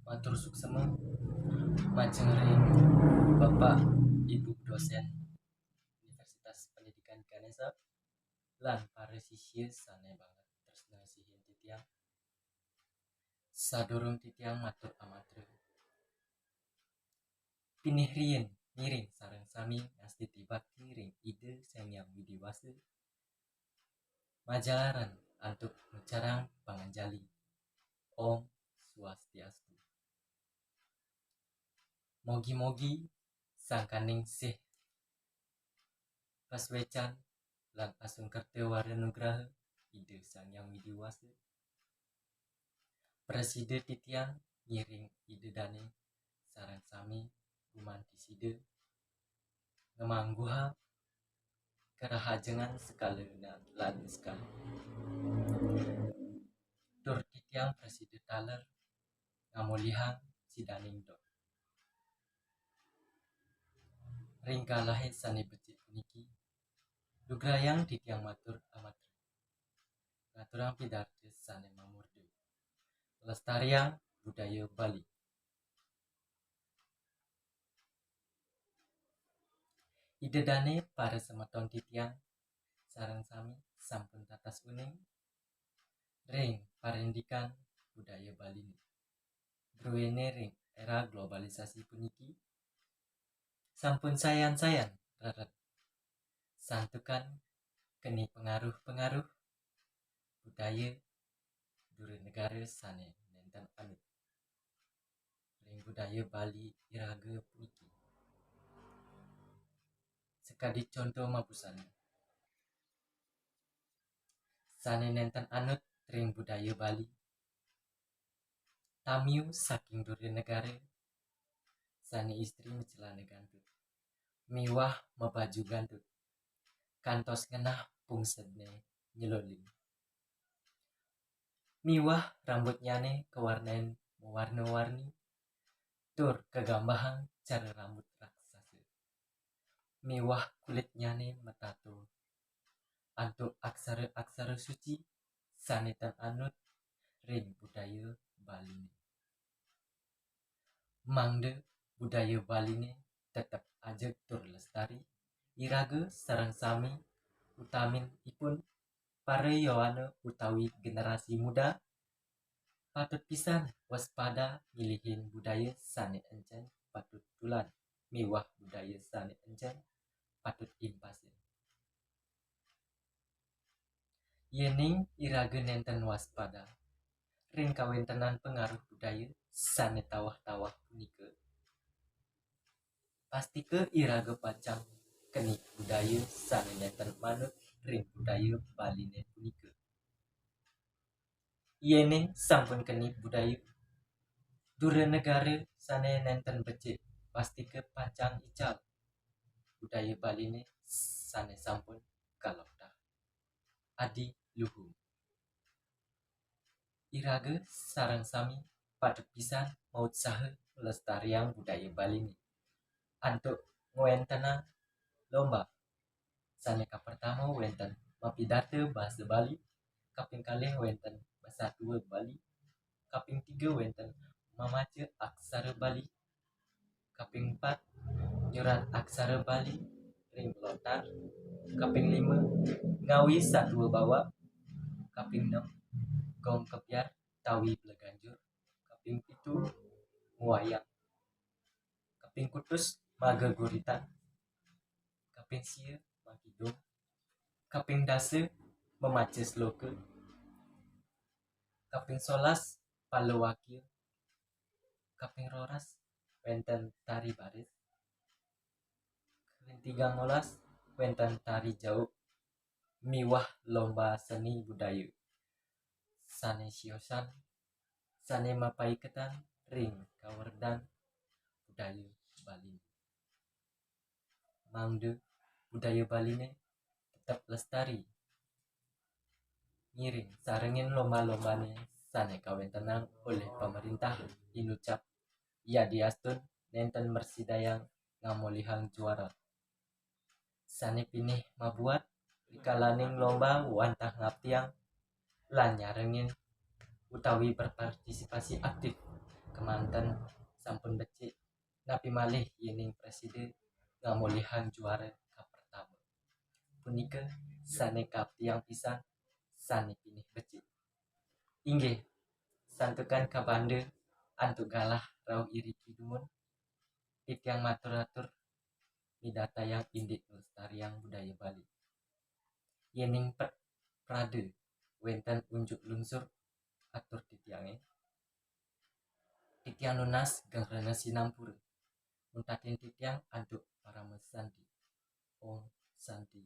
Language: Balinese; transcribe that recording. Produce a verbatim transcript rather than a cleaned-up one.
Matur suksema majeng ring Bapak Ibu dosen Universitas Pendidikan Ganesha lan para sisya sane banget tresna sihin titiang. Sadurung titiang matur amatra, pinih riin ngiring sareng sami ngastiti bakti ring Ida Sang Hyang Widi Wasa, majalaran antuk ngucarang panganjali. Om Swastiastu. Mogi-mogi sangkaning sih pasuecan lan asung kerta wara nugraha Ida Sang Hyang Widi Wasa, prasida titiang ngiring Ida Dane sareng sami gumanti sida ngamangguha karahajengan sekala lan sekala. Tur titiang prasida taler ngamolihang sidaning dot. Ring kalahe sane becik puniki, lugrayang titiang matur amatra, ngaturang pidarta sane mamurda, lestariang budaya Bali. Ida Dane para semeton titiang sareng sami sampun tatas uning ring parindikan budaya Baline. Druene ring era globalisasi puniki sampun sayan-sayan reret santukan keni pengaruh-pengaruh budaya dura negara sane nenten anut ring budaya Bali iraga puniki. Sakadi conto mapusana, sane nenten anut ring budaya Bali, tamiu saking dura negara sane istri macelana gantut miwah mabaju gantut, kantos ngenah pungsedne nyeloling. Miwah rambutnyane kawarnain mawarna-warni, tur kagambahang cara rambut raksasa. Miwah kulitnyane matato antuk aksara-aksara suci sane tan anut ring budaya Baline. Mangda budaya Baline tetep ajeg tur lestari, iraga sareng sami utamin ipun para yowana utawi generasi muda patut pisan waspada milihin budaya sane encen patut tulan miwah budaya sane encen patut impasin. Yening iraga nenten waspada ring kawentenan pengaruh budaya sane tawah-tawah punika, pastika iraga pacang keni budaya sane nenten manut ring budaya Baline punika. Yening sampun keni budaya dura negara sane nenten becik, pastika pacang ical budaya Baline sane sampun kaloktah. Adi luhu. Iraga sareng sami patut pisan mautsaha nglestariang budaya Baline antuk ngwentenang lomba. Sane kapertama wenten mapidarta basa Bali, kaping kalih wenten masatua Bali, kaping tiga wenten mamaca aksara Bali, kaping empat nyurat aksara Bali ring lontar, kaping lima ngawi satua bawa, kaping enam gong kebyar tawi bleganjur, kaping pitu ngwayang, kaping kutus maga guritan, kaping sia makidung, kaping dasa mamaca sloka, kaping solas pala wakya, kaping roras wenten tari baris, kaping tigang olas wenten tari jauk miwah lomba seni budaya sane siosan sane mapaiketan ring kawerdian budaya Bali. Mangda budaya Baline tetep lestari ngiring sarengin lomba-lombane sane kawentenang olih pamerintah inucap yadiastun nenten mrasidayang ngamolihang juara. Sane pinih mabuat rikalaning lomba wantah ngaptiang lan nyarengin utawi berpartisipasi aktif Kemanten sampun becik, napi malih yéning prasida ngamolihang juara kapertama. Punika sané kaptiang pisan sané pinih becik. Inggih, santukan kabanda antuk galah rauh iriki dumun, titiang matur-atur midartayang indik nglestariang budaya Bali. Yéning pet prada wénten unjuk lungsur atur titiangé, titiang nunas geng rena sinampura. Muntatin titiang antuk parama santi. Om Santi,